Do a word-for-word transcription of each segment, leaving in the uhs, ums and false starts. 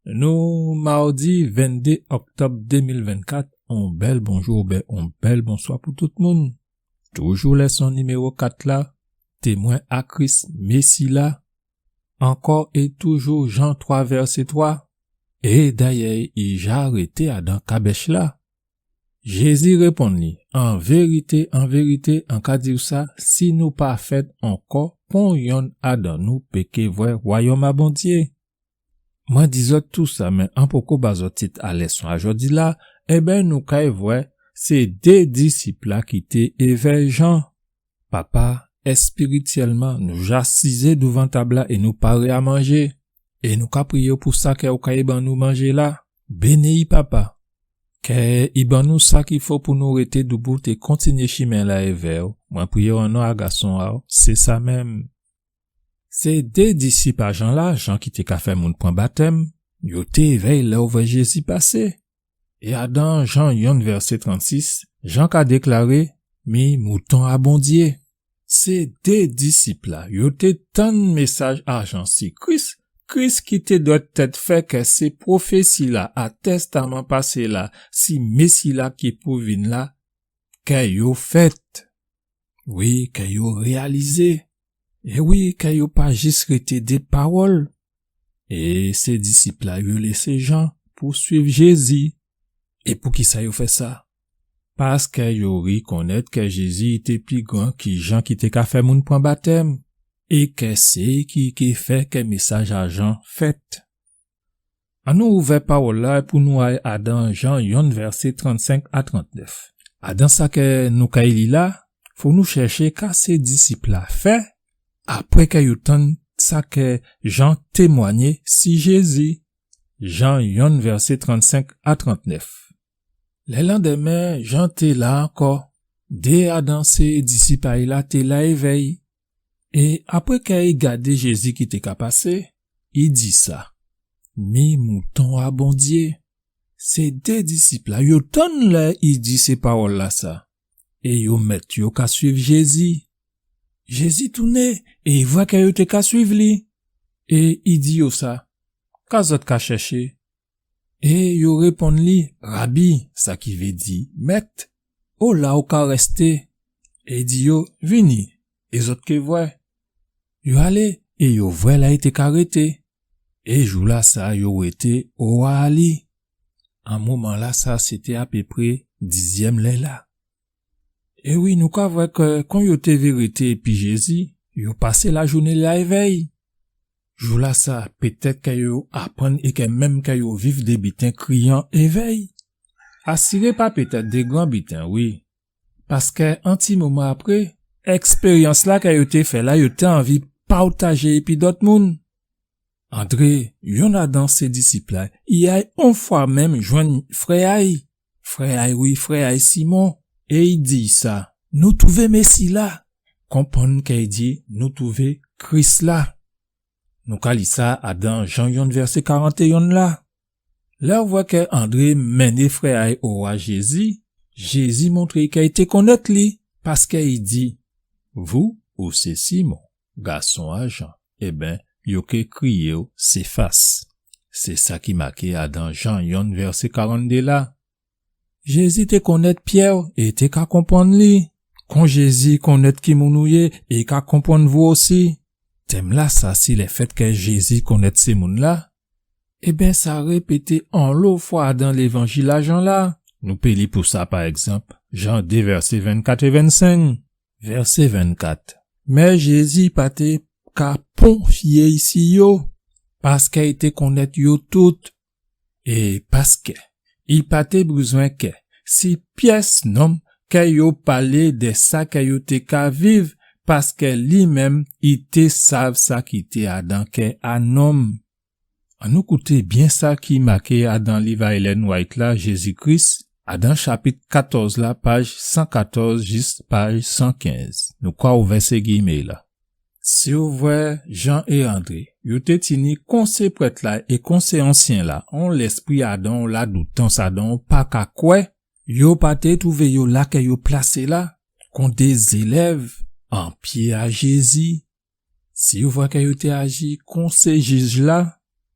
Nou mawdi venndé òktòb dé mil vennkat, on bèl bonjou oubyen on bèl bonswa pou tout moun. Toujou lèson niméwo kat la, Témwen a Kris, Mési la, ankò é toujou Jan twa vèsé twa, é dayè i ja rété adan kabèch la. Jézi réponn li, an vérité, an vérité, an ka di'w sa, si nou pa fèt ankò, pon yonn adan nou pé ké vwè wayòm a Bondyé. Mwen di zòt tousa, mé an poko ba zòt tit a lèson a jòdi la, ében nou kay vwè sé dé disip la ki té évè Jan. Papa, èspirityèlman, nou ja sizé douvan tab la é nou paré a manjé. É nou ka priyé'w pou sa kè ou kay ban nou manjé la. Béni'y, Papa. Kè i ban nou sa ki fo pou nou rété doubout é kontinyé chimen la évè'w. Mwen priyé'w an non a gason a'w, sé sa menm. Sé dé disip a Jan la, Jan ki té ka fè moun pran batèm, yo té évè'y lè yo vwè Jézi pasé. É adan Jan yonn vèsé trannsis, Jan ka déklaré, mi mouton a Bondyé. Sé dé disip la, yo té tann mésaj a Jan si Kris, Kris ki té dwèt tèt fè kè sé pwofési la a Tèstaman pasé la, si Mési la ki pou vin la, kè yo fèt. Wi, kè yo réyalizé. É wi, kè yo pa jis rété dé pawòl. É sé disip la yo lésé Jan pou swiv Jézi. É poukisa yo fè sa? Paskè yo rikonnèt kè Jézi té pi gran ki Jan ki té ka fè moun pran batèm, é kè sé ki ké fè kè mésaj a Jan fèt. Annou ouvè pawòl la pou nou ay adan Jan yonn vèsé trannsenk a trantnèf. Adan sa kè nou kay li la, fo nou chèché ka sé disip la fè, apré kè yo tann sa kè Jan témwanyé si Jézi. Jan yonn vèsé trannsenk a trantnèf. Lè landèmen, Jan té la ankò. Dé adan sé disip a'y la té la évè'y. É apré kè i gadé Jézi ki té ka pasé, i di sa, mi mouton a Bondyé. Sé dé disip la, yo tann lè i di sé pawòl la sa. É yo mèt yo ka swiv Jézi. Jézi touné, é i vwè kè yo té ka swiv li. É i di yo sa, ka zòt ka chèché? É yo réponn li, Rabi, sa ki vé di, Mèt, ola ou ka rèsté? É i di yo, vini, é zòt ké vwè. Yo alé, é yo vwè la i té ka rété. É jou la sa yo rété owa a li. An moman la sa, sé té apépré dizyèm lè la. É wi, nou ka vwè kè kon yo té vé rété épi Jézi, yo pasé lajouné la évè'y. Jou la sa, pétèt kè yo aprann é kè menm kè yo viv dé biten kriyan évè'y. Asiré pa pétèt dé gran biten, wi. Paskè an ti moman apré, èkspéryans la kè yo té fè la, yo té anvi pawtajé épi dòt moun. André, yonn adan sé disip la, i ay on fwa menm jwenn frè a'y. Frè a'y, wi, frè a'y Simon. É i di sa, nou touvé Mési la. Konprann kè i di, nou touvé Kris la. Nou ka li sa adan Jan yonn vèsé karantéyonn la. Lè ou vwè kè André mennen frè a'y owa Jézi, Jézi montré kè i té konnèt li, paskè i di, Vous, ou sé Simon, gason a Jan. Ében, yo ké kriyé'w Séfas. Sé sa ki maké adan Jan yonn vèsé karanndé la. Jézi té konnèt Pyè é té ka konprann li. Kon Jézi konnèt ki moun ou yé, é i ka konprann vou osi. Tèm la sa si lèfèt kè Jézi konnèt sé moun la, ében, sa répété anlo fwa adan Lévanjil a Jan la. Nou pé li pou sa, pa ègzanp, Jan dé vèsé vennkat é vennsenk. Vèsé vennkat. Mé Jézi pa té ka pon fyé'y si yo, paskè i té konnèt yo tout. É paskè i pa té bizwen kè si pyès nonm kè yo palé dè sa kè yo té ka viv, paskè li menm i té sav sa ki té adan kè a nonm. Annou kouté byen sa ki maké adan liv a Ellen White la, Jézi Kris, adan chapit katòz la, paj san katòz jis paj san kenz. Nou ka ouvè sé giyimé la. Si ou vwè Jan é André, yo té tini kon sé prèt la é kon sé ansyen la, on lèspri adan on ladoutans, adan on pa ka kwè, yo pa té touvé yo la kè yo plasé la, kon dé zélèv an pyé a Jézi. Si ou vwè kè yo té aji kon sé jij la,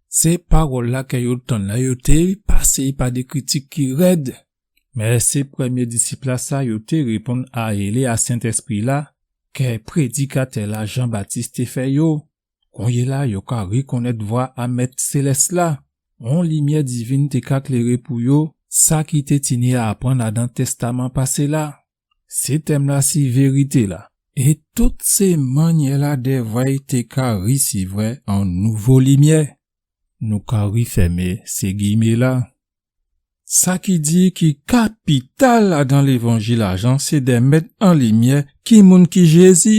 Sé pawòl-la kè yo tann la, yo té pasé pa dé kritik ki rèd. Mé sé prèmyé disip-lasa, yo té réponn a élé a Sentèspri-la, kè prédikatè-la Jan Batis té fè yo. Konyéla, yo ka rèkonnèt vwa a Mèt Sélès-la. On limyè divin té ka kléré pou yo sa ki té tini a aprann adan Tèstaman pasé-la. Sé tèm-la si vérité-la. É tout sé mannyè-la dè vwè té ka risivwè on nouvo limyè. Nou ka rifèmé sé gimé-la. Sa ki di ki kapital adan Lévanjil a Jan, sé dè mèt an limyè ki moun ki Jézi.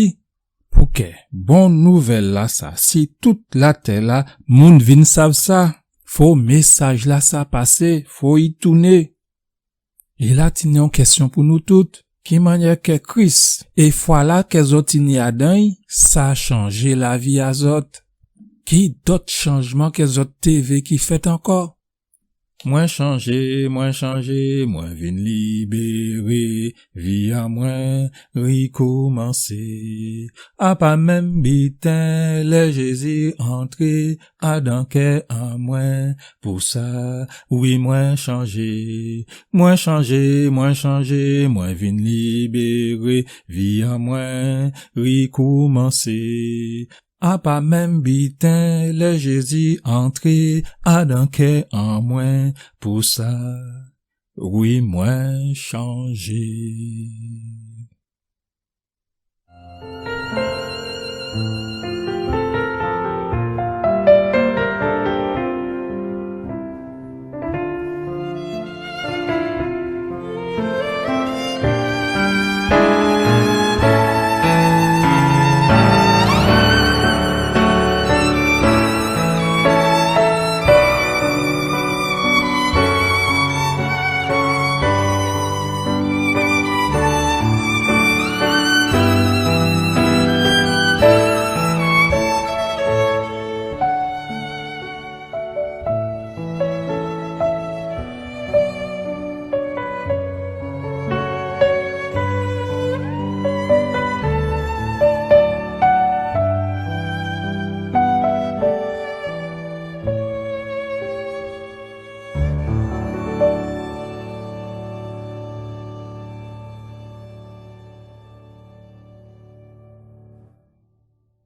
Pou kè bon nouvèl-lasa, si tout latè-la, moun vin sav sa, fo mésaj-lasa pasé, fo i touné. É la tini on kèsyon pou nou tout. Ki mannyè kè Kris é fwa-la kè zòt tini adan-y, sa chanjé lavi a zòt? Ki dòt chanjman kè zòt té vé ki fèt ankò? Mwen chanjé, mwen chanjé, mwen vin libéré, vi a mwen rikoumansé. A pa menm biten lè Jézi antré adan kè an mwen. Pou sa, wi, mwen chanjé. Mwen chanjé, mwen chanjé, mwen vin libéré, vi an mwen rikoumansé. A pa menm biten lè Jézi antré adan kè an mwen. Pou sa, wi, mwen chanjé.